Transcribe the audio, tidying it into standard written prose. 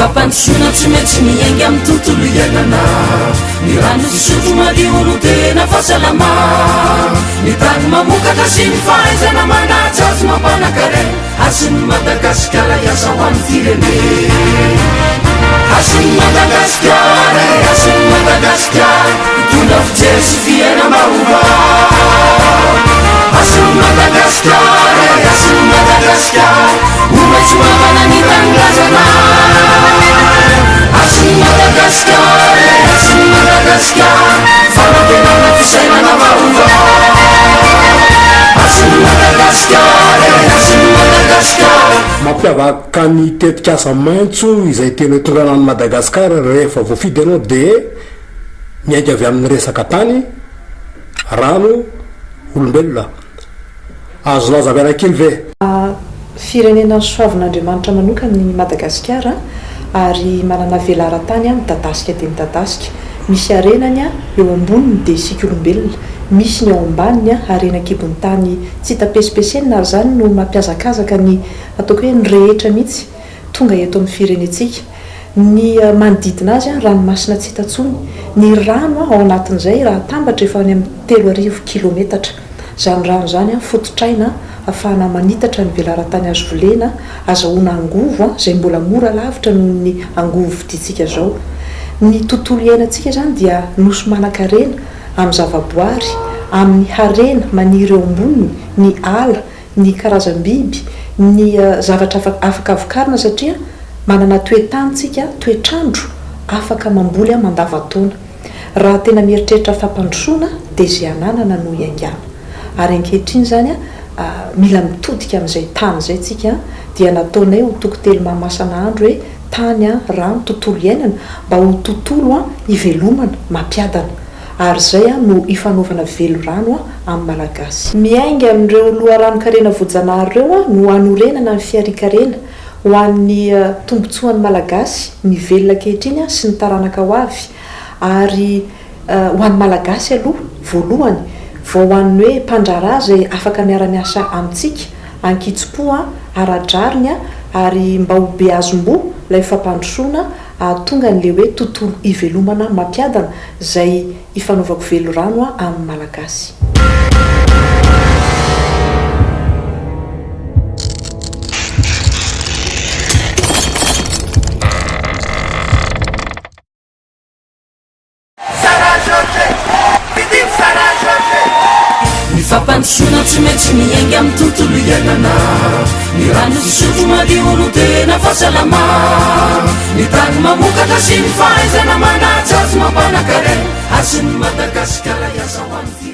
fampandrosoana tsy maintsy miainga amin'ny tontolo iainana. Ny rano fisotro madio no tena fahasalama. Ny tany mamokatra sy ny fahaizana manaja azy mampanan-karena. Hasin'i Madagasikara hiasa ho an'ny firenena. Hasin'i Madagasikara e, hasin'i Madagasikara, hitondra fijery sy fiainam-baovao. Hasin'i Madagasikara e, hasin'i Madagasikara, ho maitso mavana ny tanindrazana. Hasin'i Madagasikara e, hasin'i Madagasikara, fanantenana fisainana vaovao. Hasin'i Madagasikara e, hasin'i Madagasikara. Mampiavaka ny tetikasa maitso izay tena hitondrana an'i Madagasikara rehefa voafidy ianao dia miainga avy amin'ny resaka tany, rano, olombelona. Azonao azavaina kely ve? Firenena nosoavin'Andriamanitra manokana i Madagasikara ary manana velaran-tany midadasika dia midadasika. Misy harenany eo amboniny dia isika olombelona, misy ny ao ambaniny harena an-kibon'ny tany tsy hita pesipesenina ary izany no mampihazakazaka ny ataoko hoe ny rehetra mihitsy tonga eto amin'ny firenentsika. Ny manodidina azy ranomasina tsy hita intsony. Ny rano ao anatin'izay raha atambatra efa any amin'ny 3000 kilometatra. Izany rano izany fototr'aina ahafahana manitatra ny velaran-tany azo volena, azahoana angovo izay mbola mora lavitra noho ny angovo vidintsika izao. Ny tontolo iainantsika izany dia nosy manan-karena amin'ny zavaboary, amin'ny harena maniry eo amboniny, ny ala, ny karazam-biby, ny zavatra afaka vokarina satria manana toe-tany tsika, toetr'andro afaka mamboly mandavantaona. Raha tena mieritreritra fampandrosoana dia izay ananana no iaingàna. Ary ankehitriny izany mila mitodika amin'izay tany izay tsika dia nataonay ho toko telo mahamasana-andro hoe tany, rano, tontolo iainana mba ho tontolo ivelomana, mampiadana. Ary izay no ifanaovana velirano amin'ny Malagasy. Miainga amin'ireo loharanon-karena voajanahary ireo no hanorenana ny fiharian-karena ho an'ny tombontsoan'ny Malagasy, ny velona ankehitriny sy ny taranaka ho avy. Ary ho an'ny Malagasy aloha voalohany, vao ho an'ny hoe mpandraharaha izay afaka miara-miasa amintsika an-kitsim-po, ara-drariny ary mba ho be azom-boa ilay fampandrosoana hahatonga an'ilay hoe tontolo ivelomana mampiadana izay ifanaovako velirano amin'ny Malagasy. Ny fampandrosoana tsy maintsy miainga amin'ny tontolo iainana. Ny rano fisotro madio no tena fahasalama. Ny tany mamokatra sy ny fahaizana manaja azy mampanan-karena. Hasin'i Madagasikara hiasa ho an'ny.